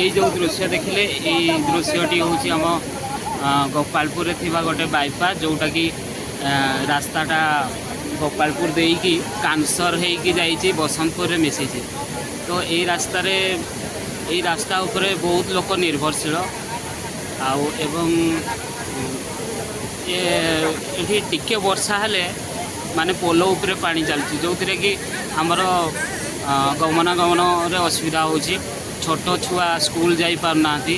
ଏଇ ଯେଉଁ ଦୃଶ୍ୟ ଦେଖିଲେ, ଏଇ ଦୃଶ୍ୟଟି ହେଉଛି ଆମ ଗୋପାଳପୁରରେ ଥିବା ଗୋଟେ ବାଇପାସ୍, ଯେଉଁଟାକି ରାସ୍ତାଟା ଗୋପାଳପୁର ଦେଇକି କାନସର ହେଇକି ଯାଇଛି, ବସନ୍ତପୁରରେ ମିଶିଛି। ତ ଏଇ ରାସ୍ତାରେ, ଏଇ ରାସ୍ତା ଉପରେ ବହୁତ ଲୋକ ନିର୍ଭରଶୀଳ। ଆଉ ଏବଂ ଏ ଏଠି ଟିକେ ବର୍ଷା ହେଲେ ମାନେ ପୋଲ ଉପରେ ପାଣି ଚାଲୁଛି, ଯେଉଁଥିରେ କି ଆମର ଗମନାଗମନରେ ଅସୁବିଧା ହେଉଛି। ଛୋଟ ଛୁଆ ସ୍କୁଲ ଯାଇପାରୁନାହାନ୍ତି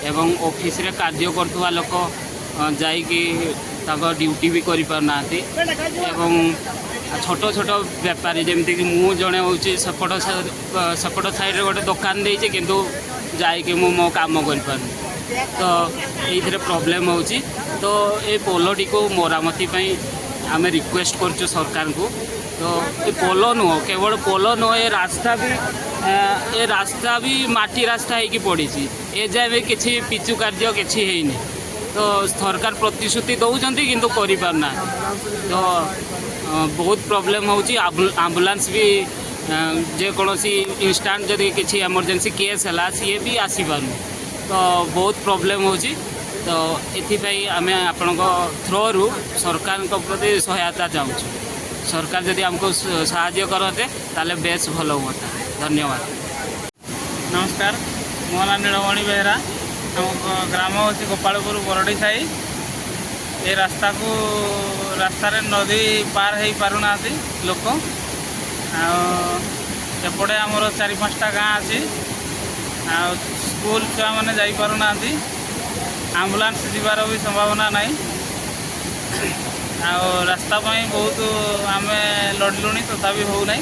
ଏବଂ ଅଫିସରେ କାର୍ଯ୍ୟ କରୁଥିବା ଲୋକ ଯାଇକି ତାଙ୍କ ଡ୍ୟୁଟି ବି କରିପାରୁନାହାନ୍ତି। ଏବଂ ଛୋଟ ଛୋଟ ବେପାରୀ, ଯେମିତିକି ମୁଁ ଜଣେ ହେଉଛି, ସେପଟ ସାଇଡ଼ରେ ଗୋଟେ ଦୋକାନ ଦେଇଛି, କିନ୍ତୁ ଯାଇକି ମୁଁ ମୋ କାମ କରିପାରୁନି। ତ ଏଇଥିରେ ପ୍ରୋବ୍ଲେମ୍ ହେଉଛି। ତ ଏ ପୋଲଟିକୁ ମରାମତି ପାଇଁ ଆମେ ରିକ୍ୱେଷ୍ଟ କରୁଛୁ ସରକାରଙ୍କୁ। ତ ଏ ପୋଲ ନୁହଁ, କେବଳ ପୋଲ ନୁହଁ, ଏ ରାସ୍ତା ବି ମାଟି ରାସ୍ତା ହେଇକି ପଡ଼ିଛି। ଏ ଯାଏଁ ବି କିଛି ପିଚୁ କାର୍ଯ୍ୟ କିଛି ହେଇନି। ତ ସରକାର ପ୍ରତିଶ୍ରୁତି ଦେଉଛନ୍ତି, କିନ୍ତୁ କରିପାରୁନାହାନ୍ତି। ତ ବହୁତ ପ୍ରୋବ୍ଲେମ୍ ହେଉଛି। ଆମ୍ବୁଲାନ୍ସ ବି ଯେକୌଣସି ଇନଷ୍ଟାଣ୍ଟ ଯଦି କିଛି ଏମର୍ଜେନ୍ସି କେସ୍ ହେଲା, ସିଏ ବି ଆସିପାରୁନି। ତ ବହୁତ ପ୍ରୋବ୍ଲେମ୍ ହେଉଛି। ତ ଏଥିପାଇଁ ଆମେ ଆପଣଙ୍କ ଥ୍ରୋରୁ ସରକାରଙ୍କ ପ୍ରତି ସହାୟତା ଚାହୁଁଛୁ। ସରକାର ଯଦି ଆମକୁ ସାହାଯ୍ୟ କରନ୍ତେ, ତାହେଲେ ବେଶ ଭଲ ହୁଅନ୍ତା। ଧନ୍ୟବାଦ। ନମସ୍କାର, ମୋ ନାଁ ନୀଳମଣି ବେହେରା। ଆମ ଗ୍ରାମ ହେଉଛି ଗୋପାଳପୁର ବରଡ଼ି ସାହି। ଏ ରାସ୍ତାରେ ନଦୀ ପାର ହେଇପାରୁନାହାନ୍ତି ଲୋକ। ଆଉ ଏପଟେ ଆମର ଚାରି ପାଞ୍ଚଟା ଗାଁ ଅଛି ଆଉ ସ୍କୁଲ ଛୁଆମାନେ ଯାଇପାରୁନାହାନ୍ତି। ଆମ୍ବୁଲାନ୍ସ ଯିବାର ବି ସମ୍ଭାବନା ନାହିଁ। ଆଉ ରାସ୍ତା ପାଇଁ ବହୁତ ଆମେ ଲଢ଼ିଲୁଣି, ତଥାପି ହେଉନାହିଁ।